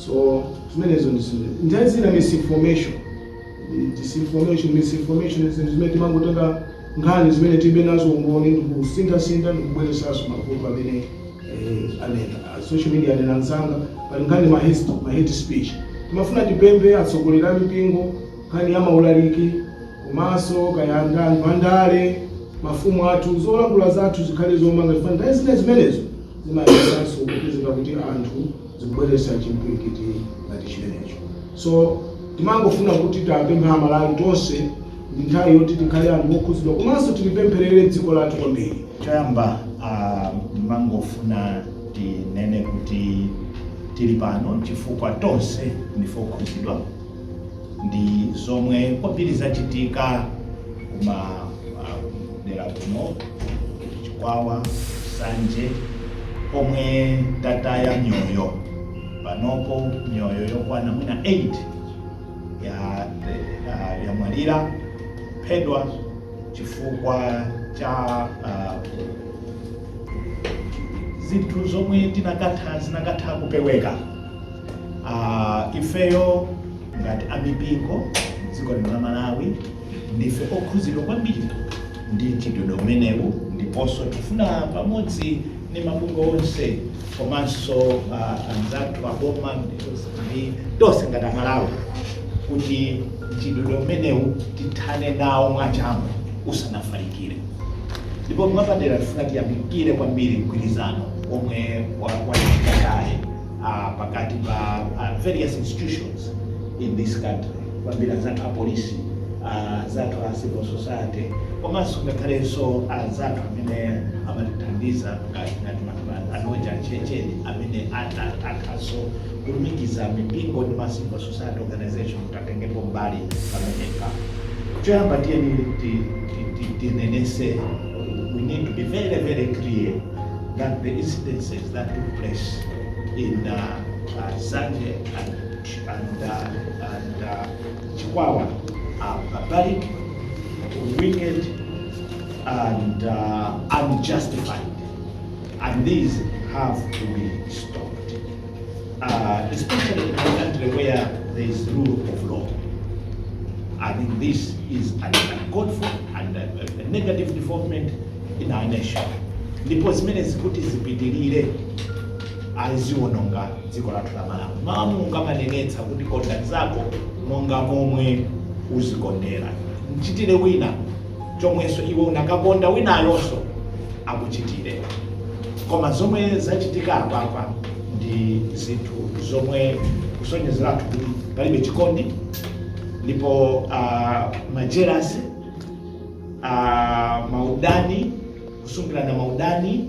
So zimenezo ndi zinthu. Nthawi zina misinformation, disinformation, misinformation, zinthu zimene timangotenga nkhani zimene tilibe nazo umboni ndikusinthasintha ndikubweresanso mavuto amene anena. Social media anena anzanga, pali nkhani ma hate speech. Timafuna tipemphe atsogoleri a mipingo, nkhani ya maulaliki, komanso kaya anthu andale, mafumu athu, zolankhula zathu zikhale zomanga, chifukwa nthawi zina zimenezo zimayesanso kupezeka kuti anthu zikubweretsa chimpwirikiti ngati chimenecho. So timangofuna kuti tapempha Amalawi tonse, ndi nthawi yoti tikhale anthu okhuzidwa komanso tilipempherere dziko lathu kwambiri. Choyamba, mangofuna tinene kuti tili pano chifukwa tonse ndife okhuzidwa ndi zomwe kwambiri zachitika kuma dera kuno, Chikwawa, Nsanje, komwe tataya mioyo panopo, mioyo yokwana mwina 8 ya yamwalira phedwa chifukwa cha zinthu zomwe zinakatha kupeweka. Ifeyo ngati amipingo dziko lino la Malawi ndife okhuzidwa kwambiri ndi mchitidwe umenewu, ndiponso tifuna pamodzi ndi mabungwe onse komanso anzathu aboma ndi tonse ngati Amalawi kuti mchitidwe umenewu tithane nawo mwachangu usanafalikire. Ndipo mwapadera tifuna tiyamikire kwambiri mgwirizano omwe wachitika kale pakati pa various institutions in this country, kwambiri anzathu apolisi, anzathu a civil society, komanso ngakhalenso anzathu amene amatithandiza ngati anoja checheni amene akhaso kulumikiza mipingo ndi ma civil society organization kuti atengepo mbali pamenepa. Choyamba, tiyeni tinenese, we need to be very, very clear that the incidences that took place in Nsanje and Chikwawa are barbaric, wicked, and unjustified. And these have to be stopped, especially in a country where there is rule of law. I think this is an uncalled for and a negative development in our nation. Ndipo zimene zikuti zipitirire aziwononga dziko lathu la Malawi. Mawu a Mulungu amanenetsa kuti konda zako monga momwe uzikondera, mchitire wina chomwenso iwe unakakonda winayonso akuchitire. Koma zomwe zachitika apapa ndi zinthu zomwe kusonyezeratu kuti palibe chikondi, ndipo ma jealousy, maudani, kusungirana maudani.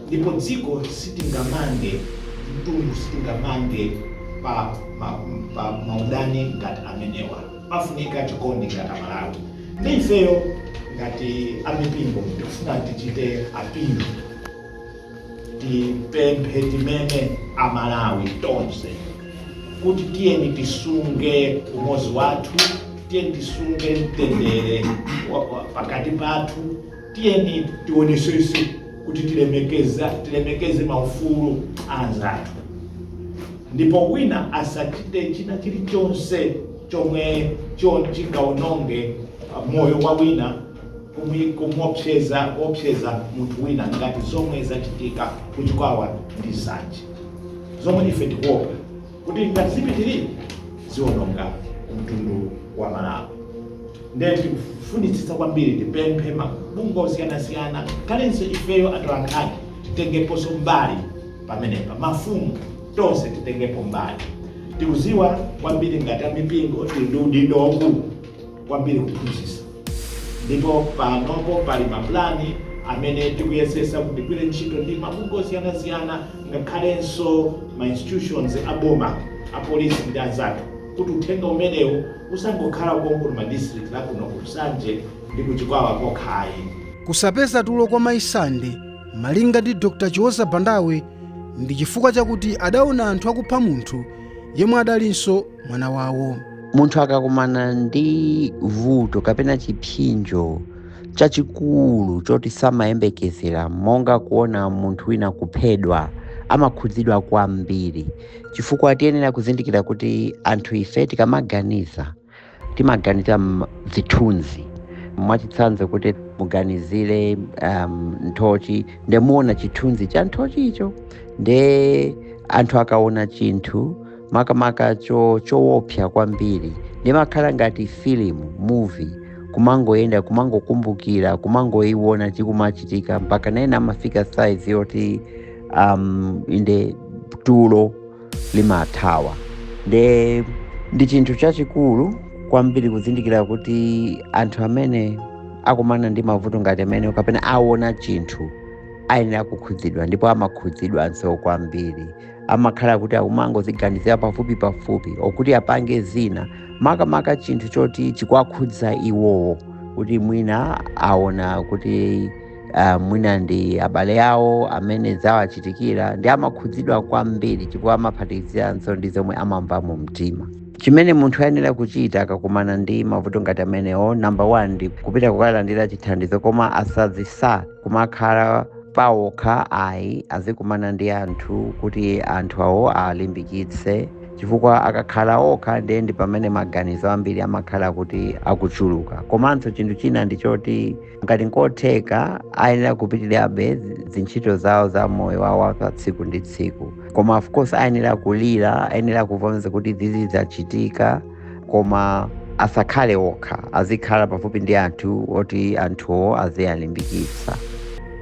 Ndipo dziko sitingamange, mtundu sitingamange pa maudani ngati amenewa. Pafunika chikondi ngati Amalawi. Ndi ifeyo ngati amipingo tikufuna tichite appeal, tipemphe, timene Amalawi tonse kuti tiyeni tisunge umodzi wathu, tiyeni tisunge mtendere pakati pathu, tiyeni tionesese kuti tilemekeze maufulu a anzathu, ndipo wina asachite china chilichonse chomwe chingaononge moyo wa wina, kumuopseza, kuopseza munthu wina ngati zomwe zachitika kuChikwawa ndi Nsanje, zomwe ife tikuopa kuti ngati zipitirire ziononga mtundu wa Malawi. Ndiye tikufunitsitsa kwambiri tipemphe mabungwe osiyanasiyana, kalenso ifeyo atolankhani titengeponso mbali pamenepa, mafumu tonse titengepo mbali. Tikuziwa kwambiri ngati amipingo tili ndi udindo waukulu kwambiri kuphunzitsa, ndipo panopo pali mapulani amene tikuyesesa kuti tigwire ntchito ndi mabungwe osiyanasiyana, ngakhalenso ma institutions aboma, apolisi ndi anzathu, kuti uthenga umenewu usangokhala konkuno ma district akuno ku Nsanje ndi kuChikwawa kokhayi. Kusapeza tulo kwa Mayi Sande, malinga ndi Dr Chiwoza Bandawe, ndi chifukwa chakuti adaona anthu akupha munthu yemwe adalinso mwana wawo. Munthu akakumana ndi vuto kapena chipsinjo chachikulu choti samayembekezera, monga kuona munthu wina kuphedwa, amakhudzidwa kwambiri, chifukwa tiyenera kuzindikira kuti anthu ife tikamaganiza timaganiza zithunzi. Mwachitsanzo, kuti muganizire nthochi, ndemuona chithunzi cha nthochicho. Nde anthu akaona chinthu makamaka choopsa kwambiri, ndimakhala ngati filimu, movie, kumangoyenda, kumangokumbukira, kumangoiona chikumachitika, mpaka naena amafika size yoti inde tulo limathawa. Nde ndi chinthu chachikulu kwambiri kuzindikira kuti anthu amene akumana ndi mavuto ngati amene kapena aona chinthu ayenera kukhudzidwa, ndipo amakhudzidwanso kwambiri. Amakhala kuti akumangoziganizira pafupi pafupi okuti apange zina, makamaka chinthu choti chikuwakhudza iwowo, kuti mwina aona kuti mwina ndi abale awo amene zawachitikira, ndi amakhudzidwa kwambiri chifukwa amaphatikiziranso ndi zomwe amamva mu mtima. Chimene munthu ayenera kuchita akakumana ndi mavuto ngati amenewo, number one ndi kupita kukalandira chithandizo, koma asadzisa kumakhala pawokha ayi, azikumana ndi anthu kuti anthu awo alimbikitse, chifukwa akakhala okha ndiye ndi pamene maganizo ambiri amakhala kuti akuchuluka. Komanso chinthu china ndi choti ngati nkotheka ayenera kupitirirabe zintchito zawo za moyo wawo pa tsiku ndi tsiku, koma of course ayenera kulira, ayenera kuvomereza kuti zizi zachitika, koma asakhale okha, azikhala pafupi ndi anthu oti anthuwo aziyalimbikitsa.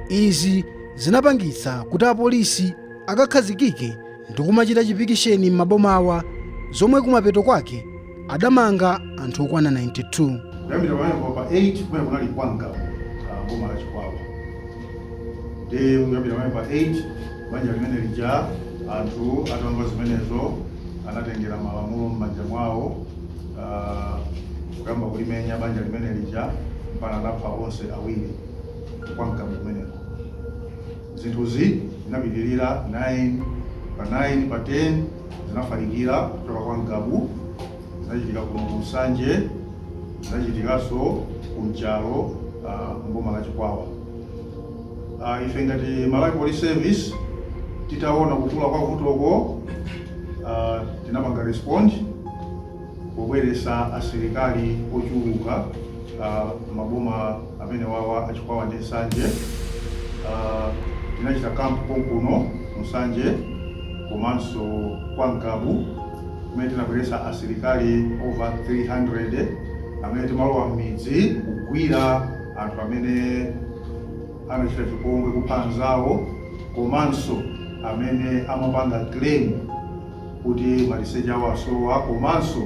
Izi zinapangitsa kuti apolisi akakhazikike ndi kumachita chipikisheni m'mabomawa, zomwe kumapeto kwake adamanga anthu okwana 92. Kuyambira pamenepo pa 8, kumene kunali kwa Ngabu, boma la Chikwawa, ndi kuyambira pamene pa 8 banja limene lija, anthu atamva zimenezo anatengera malamulo m'manja mwawo, kuyamba kulimenya banja limene lija mpaka anapha onse awiri kwa Ngabu kumeneko. Zinthuzi zinapitirira 9, pa 9, pa 10 zinafalikira kuchoka kwa Ngabu, zinachitika kuno ku Nsanje, zinachitikanso ku Nchalo, mboma la Chikwawa. Ife ngati Malawi Police Service, titaona kukula kwa vutoko, tinapanga respond pobweresa asilikali ochuluka maboma amene wawa aChikwawa ndi Nsanje. Tinachita camp konkuno Nsanje komanso kwa Ngabu, kumene tinabweresa asilikali over 300 amene timalowa m'midzi kugwira anthu amene anachita chipongwe kupha anzawo, komanso amene amapanga claim kuti maliseche awo asowa, komanso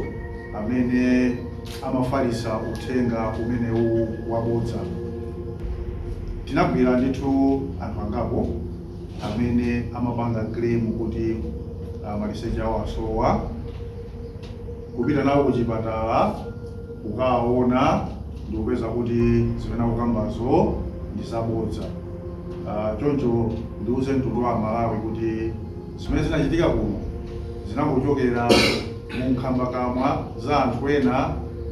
amene amafalisa uthenga umenewu wabodza. Tinagwira ndithu anthu angapo amene amapanga claim kuti maliseche awo asowa, kupita nawo kuchipatala kukaona ndikupeza kuti zimene akukambazo ndi zabodza. Choncho ndiuze mtundu wa Malawi kuti zimene zinachitika kuno zinangochokera mu nkhambakamwa za anthu ena.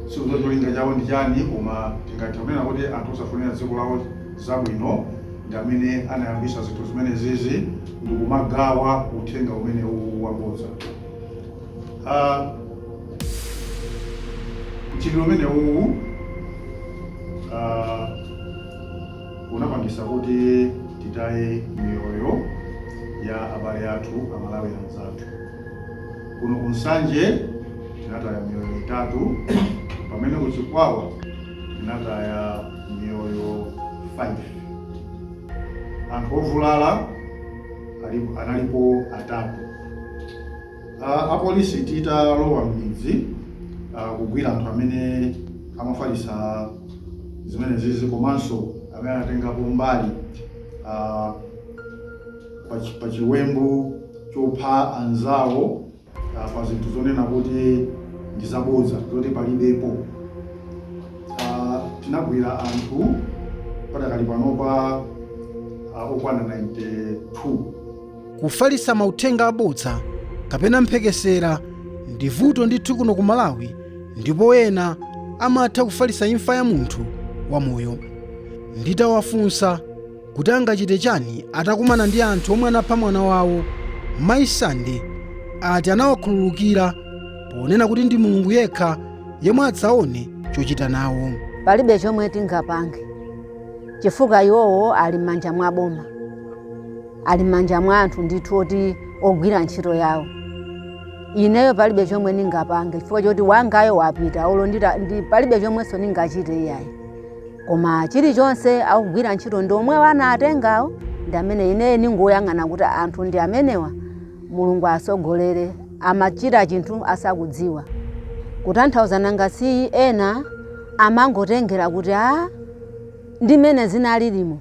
Sikuti cholinga chawo ndi chani, koma tingathe kunena kuti anthu osafunira dziko lawo zabwino ndi amene anayambisa zinthu zimenezizi ndikumagawa uthenga umenewu wabodza. Mchitidwe umenewu unapangisa kuti titaye miyoyo ya abale athu, Amalawi anzathu. Kuno ku Nsanje tinataya miyoyo itatu, pamene ku Chikwawa tinataya miyoyo 5. Anthu ovulala analipo atatu. Apolisi titalowa m'midzi kugwira anthu amene amafalisa zimenezizi komanso amene anatengapo mbali pa chiwembu chopha anzawo pa zinthu zonena kuti ndi zabodza zoti palibepo, tinagwira anthu padakali panopa okwana 92. Kufalitsa mauthenga abodza kapena mphekesera ndi vuto ndithu kuno ku Malawi, ndipo ena amatha kufalitsa imfa ya munthu wamoyo. Nditawafunsa kuti angachite chani atakumana ndi anthu omwe anapha mwana wawo, Mayi Sande ati anawakhululukira ponena kuti ndi Mulungu yekha yemwe adzaone chochita nawo. Palibe chomwe tingapange chifukwa iwowo ali m'manja mwa boma, ali m'manja mwa anthu ndithu oti ogwira ntchito yawo. Ineyo palibe chomwe ndingapange chifukwa choti wangayo wapita, olo palibe chomwenso ndingachite iyayi. Koma chilichonse akugwira ntchito ndi omwe anawatengawo, ndi amene ineyo ningoyang'ana kuti anthu ndi amenewa, Mulungu asogolere. Amachita chinthu asakudziwa kutanthauza, nanga si ena amangotengera kuti a ndi mmene zinalilimo,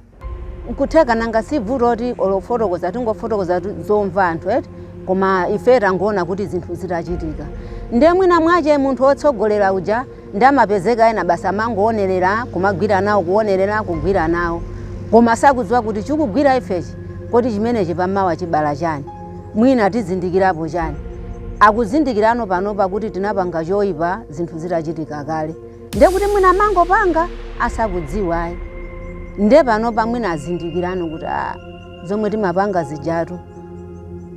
nkutheka nanga si vuto oti olofotokoza, tingofotokoza zomva anthu eti. Koma ife tangoona kuti zinthu zitachitika, ndiye mwina mwache munthu wotsogolera uja ndi amapezeka ena basi amangoonerera, kumagwira nawo, kuonerera, kugwira nawo, koma sakudziwa kuti chikugwira ifechi kodi chimenechi pamawa chibala chani, mwina tizindikirapo chani. Akuzindikirano panopa kuti tinapanga choyipa zinthu zitachitika kale, ndiye kuti mwina amangopanga asakudziwa ayi. Ndiye panopa mwina azindikirano kuti a zomwe timapanga zijatu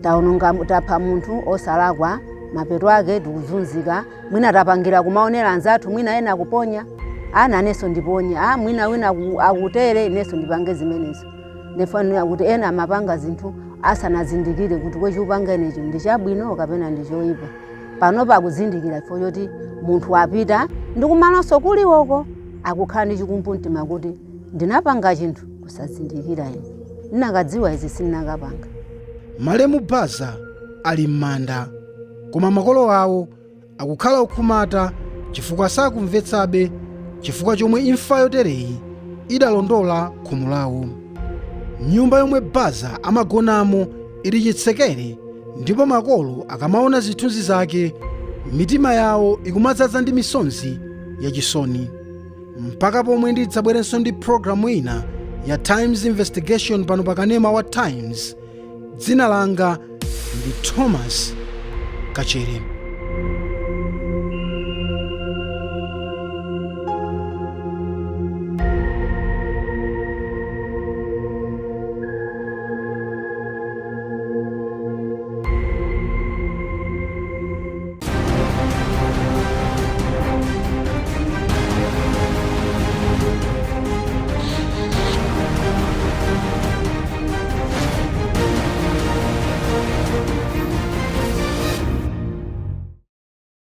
taononga, tapha munthu osalakwa, mapeto ake tikuzunzika. Mwina tapangira kumaonera anzathu, mwina ena akuponya ana, anenso ndiponya, a mwina wina akutere, inenso ndipange zimenezo. Ndifanira kuti ena amapanga zinthu asanazindikire kuti kwechupanga inechi ndi chabwino kapena ndi choyipa. Panopa akuzindikira chifukwa choti munthu apita ndikumalonso kuliwoko, akukhala ndi chikumbumtima kuti ndinapanga chinthu kusazindikira, ine ndinakadziwa izi sindinakapanga. Malemu Baza ali m'manda, koma makolo awo akukhala okhumata chifukwa sakumvetsabe chifukwa chomwe imfa yotereyi idalondola khomo lawo. Nyumba yomwe Baza amagonamo ili chitsekere, ndipo makolo akamaona zithunzi zake mitima yawo ikumadzaza ndi misonzi yachisoni. Mpaka pomwe ndidzabwerenso ndi programu ina ya Times Investigation pano pa kanema wa Times, dzina langa ndi Thomas Kachere.